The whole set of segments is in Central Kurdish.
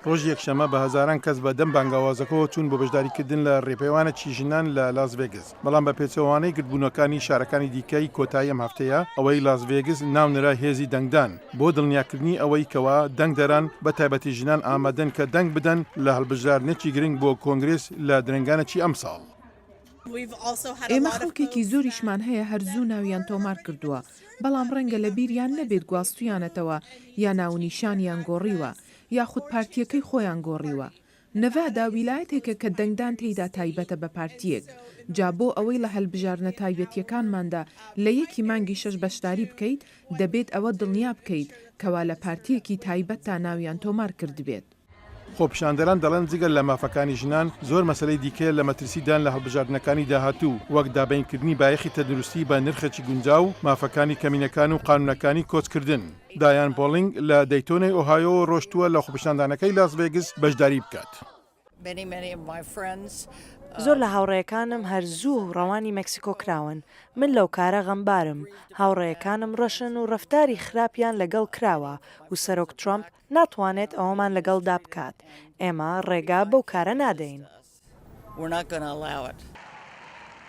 ڕۆژی یەکشەممە بە هەزاران کەس بە دەم بانگەوازەکەوە چوون بۆ بەشداریکردن لە ڕێپێوانێکی ژنان لە لاس ڤێگس، بەڵام بە پێچەوانەی گردبوونەکانی شارەکانی دیکەی کۆتایی ئەم هەفتەیە، ئەوەی لاس ڤێگس ناونرا هێزی دەنگدان بۆ دڵنیاکردنی ئەوەی کەوا دەنگدەران بە تایبەتی ژنان ئامادەن کە دەنگ بدەن لە هەڵبژاردنێکی گرنگ بۆ کۆنگرێس لە درەنگانێکی ئەمساڵ. ئێمە خەڵکێکی زۆریشمان هەیە هەر زوو ناویان تۆمار کردووە، بەڵام ڕەنگە لە بیریان نەبێت گواستوویانەتەوە یا ناونیشانیان گۆڕیوە یاخود پارتییەکەی خۆیان گۆڕیوە. نەڤادا ویلایەتێکە کە دەنگدان تێیدا تایبەتە بە پارتییەک، جا بۆ ئەوەی ڵە هەلبژاردنە تایبەتییەکانماندا لە یەکی مانگی شەش بەشداری بکەیت، دەبێت ئەوە دڵنیا بکەیت کەوا لە پارتییەکی تایبەتتا ناویان تۆمار کردبێت. خۆپیشاندەران دەڵێن جگە لە مافەکانی ژنان، زۆر مەسەلەی دیکەیە لە مەترسی دان لە هەڵبژاردنەکانی داهاتوو، وەک دابینکردنی بایەخی تەندروستی بە نرخێکی گونجاو، مافەکانی کەمینەکان و قانونەکانی کۆچکردن. دایان بۆڵینگ لە دەیتۆنەی ئۆهایۆوە ڕۆشتووە لە خۆپیشاندانەکەی لاس ڤێگس بەشداری بکات. زۆر لە هاوڕێیەکانم هەر زوو ڕەوانی مەکسیکۆ کراون. من لەو کارە غەمبارم. هاوڕێیەکانم ڕەشن و ڕەفتاری خراپیان لەگەڵ کراوە و سەرۆک ترەمپ ناتوانێت ئەوەمان لەگەڵدا بکات. ئێمە ڕێگا بەو کارە نادەین.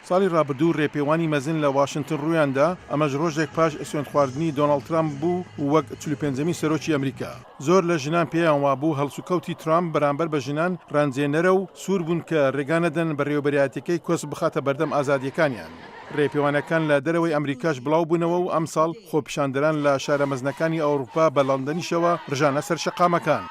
ساڵی ڕابردوو ڕێپێوانی مەزن لە واشنتن ڕوویاندا، ئەمەش ڕۆژێک پاش سوێندخواردنی دۆناڵد ترامپ بوو وەک 45مین سەرۆکی ئەمریکا. زۆر لە ژنان پێیان وابوو هەڵسوکەوتی ترامپ بەرامبەر بە ژنان ڕەنجێنەرە و سوور بوون کە ڕێگا نەدەن بەڕێوەبەرایەتیەکەی کۆسپ بخاتە بەردەم ئازادییەکانیان. ڕێپێوانەکان لە دەرەوەی ئەمریکاش بڵاوبوونەوە و ئەمساڵ خۆپیشاندەران لە شارە مەزنەکانی ئەوروپا بە لەندەنیشەوە ڕژانە سەر شەقامەکان.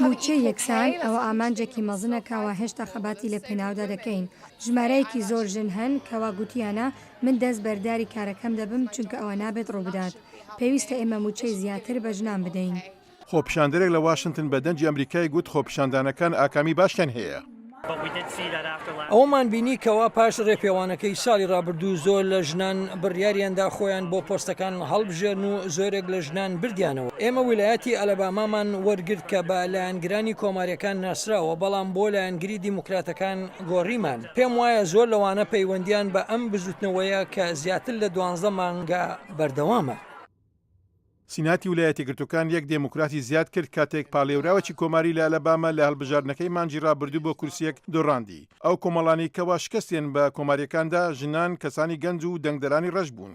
مووچەی یەکسان، ئەوە ئامانجێکی مەزنە کەوا هێشتا خەباتی لە پێناودا دەکەین. ژمارەیەکی زۆر ژن هەن کەوا گوتیانە من دەست بەرداری کارەکەم دەبم چونکە ئەوە نابێت ڕووبدات. پێویستە ئێمە مووچەی زیاتر بە ژنان بدەین. خۆپیشاندەرێک لە واشنتن بە دەنگی ئەمریکای گوت خۆپیشاندانەکان ئاکامی باشیان هەیە. ئەوەمان بینی کەوا پاش ڕێپێوانەکەی ساڵی ڕابردوو زۆر لە ژنان بڕیاریاندا خۆیان بۆ پۆستەکان هەڵبژێرن و زۆرێک لە ژنان بردیانەوە. ئێمە ویلایەتی ئەلەبامامان وەرگرت کە بە لایەنگرانی کۆمارییەکان ناسراوە، بەڵام بۆ لایەنگری دیموکراتەکان گۆڕیمان. پێم وایە زۆر لەوانە پەیوەندییان بە ئەم بزووتنەوەیە کە زیاتر لە دوانزە مانگە بەردەوامە. سیناتی ولایەتیەکگرتووکان یەک دێموکراتی زیاد کرد کاتێک پاڵێوراوێکی کۆماری لە ئەلەباما لە هەڵبژاردنەکەی مانگی ڕابردوو بۆ کورسییەک دۆڕاندی. ئەو کۆمەڵانەی کەوا شکستیان بە کۆمارییەکان دا، ژنان، کەسانی گەنج و دەنگدەرانی ڕەش بوون.